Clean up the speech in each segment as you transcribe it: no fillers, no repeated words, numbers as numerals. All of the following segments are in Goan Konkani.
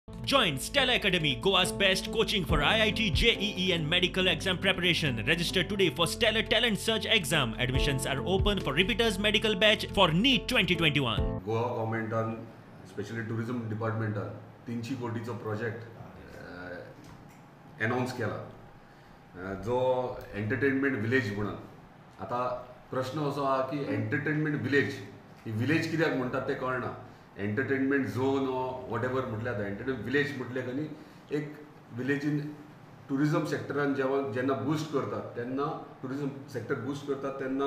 Join Stella Academy, Goa's best coaching for IIT, JEE and medical exam preparation. Register today for Stellar Talent Search exam. Admissions are open for repeaters medical batch for NEET 2021. Goa गव्हर्मेंटान, स्पेशली टुरिझम डिपार्टमेंटान 300 कोटीचो प्रोजेक्ट अनावन्स केला, जो एंटरटेनमेंट विलेज म्हणून. आतां प्रश्न असो आहा की एंटरटेनमेंट विलेज ही विलेज कित्याक म्हणटात तें कळना. एंटरटेनमेंट झोन what ever म्हटल्यार, आतां एंटरटेनमेंट विलेज म्हटलें न्ही, एक विलेजीन टुरिझम सेक्टरान जेव्हा जेन्ना बुस्ट करतात तेन्ना, टुरिझम सेक्टर बुस्ट करतात तेन्ना,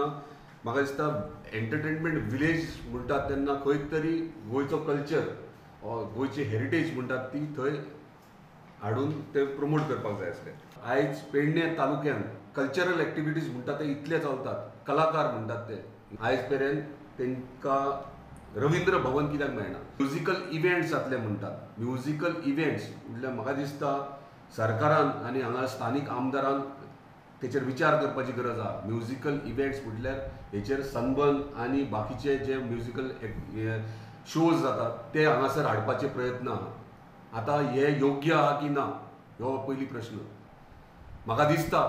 म्हाका दिसता एंटरटेनमेंट विलेज म्हणटात तेन्ना खंय तरी गोंयचो कल्चर, गोंयची हेरिटेज म्हणटात ती थंय हाडून ते प्रमोट करपाक जाय आसले. आयज पेडणे तालुक्यान कल्चरल एक्टिविटीज म्हणटात ते इतले चलतात, कलाकार म्हणटात ते आयज मेरेन तांकां रवींद्र भवन कित्याक मेळना? म्युजिकल इव्हेंट्स जातले म्हणटात. म्युजिकल इव्हेंट्स म्हटल्यार म्हाका दिसता सरकारान आनी हांगा स्थानीक आमदारान तेचेर विचार करपाची गरज आहा. म्युजिकल इव्हेंट्स म्हटल्यार हेचेर सनबर्न आनी बाकीचे जे म्युजिकल शोज जातात ते हांगासर हाडपाचे प्रयत्न आहा. आतां हे योग्य आहा की ना हो पयली प्रश्न. म्हाका दिसता,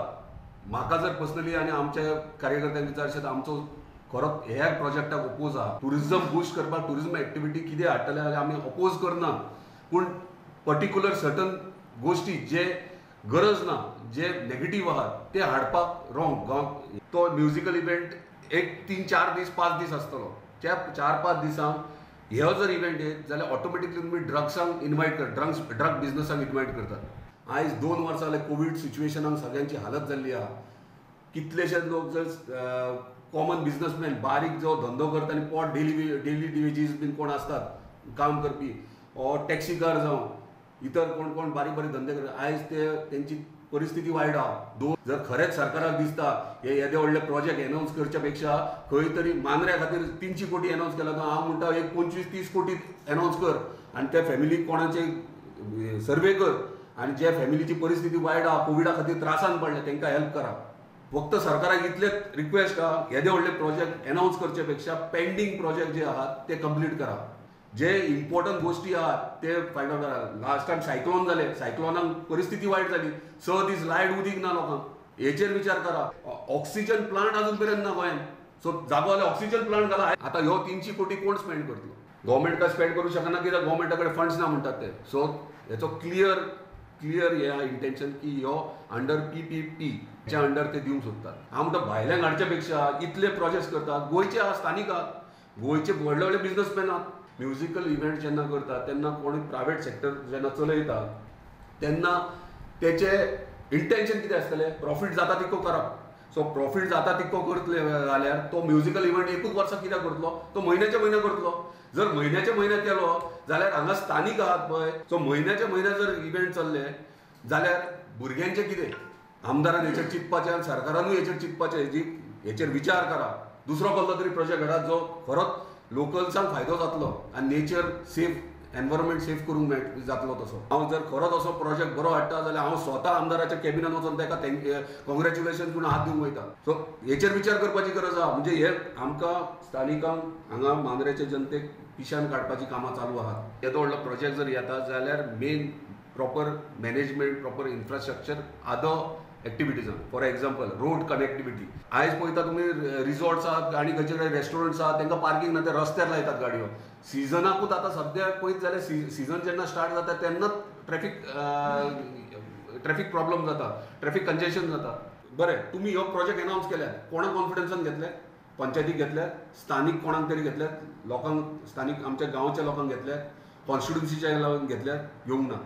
म्हाका जर पर्सनली आनी आमच्या कार्यकर्त्यांक विचारशें, आमचो खरो ह्या प्रोजेक्टाक ओपोज आहा. टुरिझम बुस्ट करपाक टुरिझम एक्टिविटी कितें हाडटले जाल्यार आमी ओपोज करना, पूण पर्टिक्युलर सर्टन गोश्टी जे गरज ना, जे नेगेटीव आहात ते हाडपाक रॉंग. तो म्युजिकल इव्हेंट एक 3-4 दीस, 5 दीस आसतलो. त्या 4-5 दिसांक ह्यो जर इव्हेंट येत जाल्यार ऑटोमॅटिकली तुमी ड्रग्सांक इनवायट कर ड्रग्स ड्रग बिजनसाक इनवायट करतात. आयज 2 वर्सां जाले, कोवीड सिच्युएशनाक सगळ्यांची हालत जाल्ली आहा. कितलेशेच लोक जर कॉमन बिजनसमॅन, बारीक जो धंदो करता आनी पोट डेली डेली वेजीस बीन कोण आसतात काम करपी, ऑर टॅक्सीकार जावं इतर कोण कोण बारीक बारीक धंदे करतात, आयज ते तेंची परिस्थिती वायट आहा. दोन, जर खरेंच सरकाराक दिसता हे येदे व्हडले प्रोजेक्ट एनावन्स करच्या पेक्षा खंय तरी मांद्र्या खातीर 300 कोटी एनावन्स केला, तर हांव म्हणटा एक 25-30 कोटी एनावन्स कर आनी त्या फॅमिलीक कोणाचे सर्वे कर आनी ज्या फॅमिलीची परिस्थिती वायट आहा, कोविडा खातीर त्रासान पडले, तांकां हेल्प करा. फक्त सरकाराक इतलेच रिक्वेस्ट आहा, येदे व्हडले प्रोजेक्ट एनावन्स करचे पेक्षा पेंडींग प्रोजेक्ट जे आहात ते कंप्लीट करा. जे इम्पॉर्टंट गोश्टी आहात ते फायंड आउट करा. लास्ट टायम सायक्लोन जाले, सायक्लोनाक परिस्थिती वायट जाली, 6 दीस लायट उदीक ना लोकांक. हेचेर विचार करा. ऑक्सिजन प्लांट अजून पर्यंत ना गोंयान. सो जागो जाल्यार ऑक्सिजन प्लांट घाला. आतां ह्यो 300 कोटी कोण स्पेंड करतलो? गव्हर्मेंट काय स्पेंड करूं शकना, कित्याक गव्हर्मेंटा कडेन फंड्स ना म्हणटात ते. सो हेचो क्लियर क्लियर हे इंटेन्शन की ह्यो अंडर पीपीपी च्या अंडर ते दिवंक सोदतात. हांव म्हणटा भायल्यांक हाडच्या पेक्षा इतले प्रोजेक्ट्स करतात, गोंयचे आहा, स्थानीक आहात, गोंयचे व्हडले व्हडले बिजनसमॅन आहात. म्युजिकल इव्हेंट जेन्ना करतात तेन्ना कोणूय प्रायवेट सेक्टर जेन्ना चलयता तेन्ना तेचे इंटेन्शन कितें आसतलें? प्रॉफीट जाता तितको करप. सो प्रॉफीट जाता तितको करतले जाल्यार तो म्युजिकल इव्हेंट एकूच वर्सा कित्याक करतलो? तो म्हयन्याच्या म्हयन्या करतलो. जर म्हयन्याच्या म्हयन्या केलो जाल्यार हांगा स्थानीक आहात पळय, सो म्हयन्याच्या म्हयन्या जर इव्हेंट चल्ले जाल्यार भुरग्यांचें कितें? आमदारान हेचेर चिंतपाचें आनी सरकारानूय हेचेर चिंतपाचें. हेजी हेचेर विचार करा. दुसरो कसलो तरी प्रोजेक्ट हाडात जो खरोच लोकल्सांक फायदो जातलो आनी नेचर सेफ, एनवायरमेंट सेफ करूंक मेळ जातलो तसो. हांव जर खरोच असो प्रोजेक्ट बरो हाडटा जाल्यार हांव स्वता आमदाराच्या कॅबिनान वचोन ताका thank congratulation म्हणून हात दिवंक वयता. सो हेचेर विचार करपाची गरज आहा. म्हणजे हे आमकां स्थानिकांक हांगा मांद्रेचे जनतेक पिशान काडपाची कामां चालू आहात. येदो व्हडलो प्रोजेक्ट जर येता जाल्यार main proper management, proper infrastructure, other एक्टिविटीजान, for example road connectivity. आयज पळयता तुमी, रिजॉर्ट्स आहात आनी खंयचे खंय रेस्टॉरंट्स आहात, तांकां पार्कींग ना, ते रस्त्यार लायतात गाडयो. सिजनाकूच आतां सद्या पळयत जाल्यार सिजन जेन्ना स्टार्ट जाता तेन्नाच ट्रॅफीक ट्रॅफीक प्रॉब्लम जाता, ट्रॅफीक कंजेशन जाता. बरें, तुमी ह्यो प्रोजेक्ट एनावन्स केल्यात, कोणाक कॉन्फिडन्सान घेतले? पंचायतीक घेतल्यात? स्थानीक कोणाक तरी घेतल्यात? लोकांक, स्थानीक आमच्या गांवच्या लोकांक घेतल्यात? कॉन्स्टिट्युन्सीच्या लोकांक घेतल्यात? घेवंक ना.